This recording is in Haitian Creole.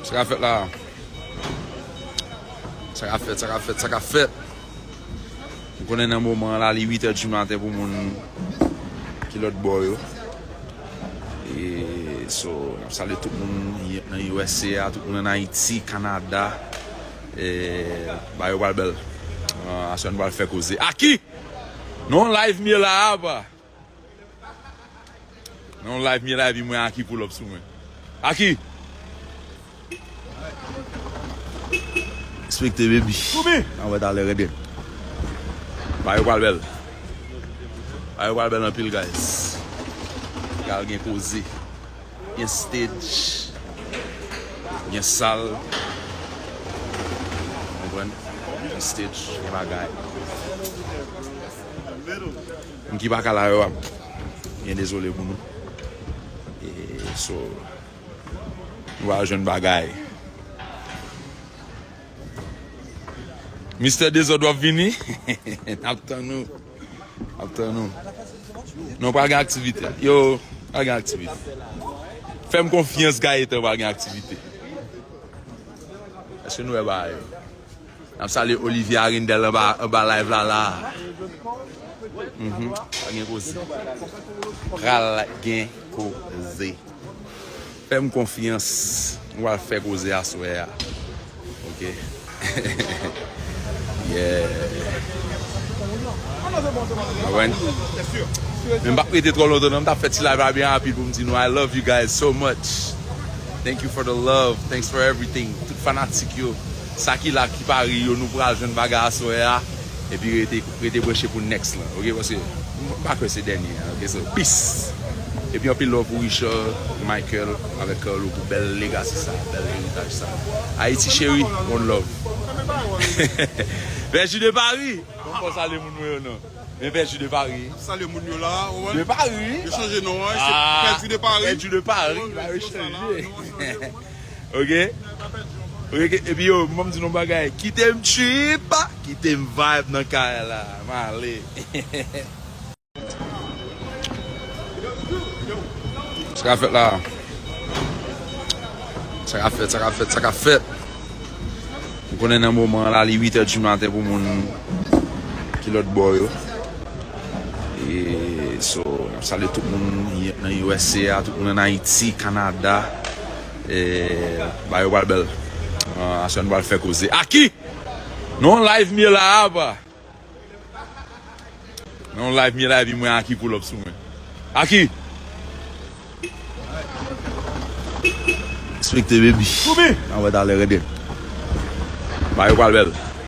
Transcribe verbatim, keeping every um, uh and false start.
Sa k ap fèt la? Sa k ap fèt, sa k ap fèt, sa k ap fèt? M konnen nan moman an la, li uit è di maten pou moun ki lòt bò yo. E, so, n ap salye tout moun nan U S A, tout moun ann Ayiti, Kanada. E, bagay yo pral bèl. Ah, aswè nou pral fè koze. Aki! Non, live m ye la a, pa. Non, live m ye la, epi mwen Aki pull up sou mwen. Aki! Respekte, baby. Koube! An wè talè, rete. Bagay yo pral bèl. Bagay yo pral bèl anpil, guys. Pral gen koze. Gen stage. Gen sal. Konprann? Gen stage, gen bagay. Moun ki pa ka la yo ap byen dezole pou nou. E, so, nou va jwenn bagay. Mistè Dezòd, w ap vini? N ap tann ou. N ap tann ou. Non, pral gen aktivite. Yo, pral gen aktivite. Fè m konfyans, Gayetan, pral gen aktivite. Èske nou wè bagay yo? N ap salye Olivier Arindel anba, anba live la, la. Mhm. Pral gen koze. Pral gen koze. Fè m konfyans. Nou pral fè koze aswè a. Ok. Yeah. Mwen, men m p ap rete twò lontan, non. M t ap fè ti live la byen rapid pou m di nou, I love you guys so much. Thank you for the love. Thanks for everything. Tout fanatik yo. Sa ki la, ki pa ri yo, nou pral jwenn bagay aswè a. Epi rete, rete branche pou next lan, ok? Paske m pa kwè se dènye an, ok? So, peace! Epi anpil love pou Richard, Michael, avèk Carlo pou bèl legacy sa, bèl eritaj sa. Ayiti cheri, one love. Vèji de Pari! Bon, fò salye moun mwen yo, non. Men Vèji de Pari. Salye moun yo la, ou wè? De Pari. Yo chanje non an, se Ah, Pèdi de Pari. Pèdi de Pari, Ou wè, ba, yo yo sa la, chanje. Non, yo chanje. Ok? Ok, epi yo, m di nou bagay. Kite m trip, kite m vibe nan kay la. M ale. Sa k ap fèt la? Sa k ap fèt, sa k ap fèt, sa k ap fèt? M konnen nan moman an la, li uit è di maten pou moun ki lòt bò yo. E, so, n ap salye tout moun nan U S A, tout moun ann Ayiti, Kanada. E, bagay yo pral bèl. Ah, aswè nou pral fè koze. Aki! Non, live m ye la a, pa. Non, live m ye la, epi mwen Aki pull up sou mwen. Aki! Respekte, baby. Koube! An wè talè, rete. Bagay yo pral bèl.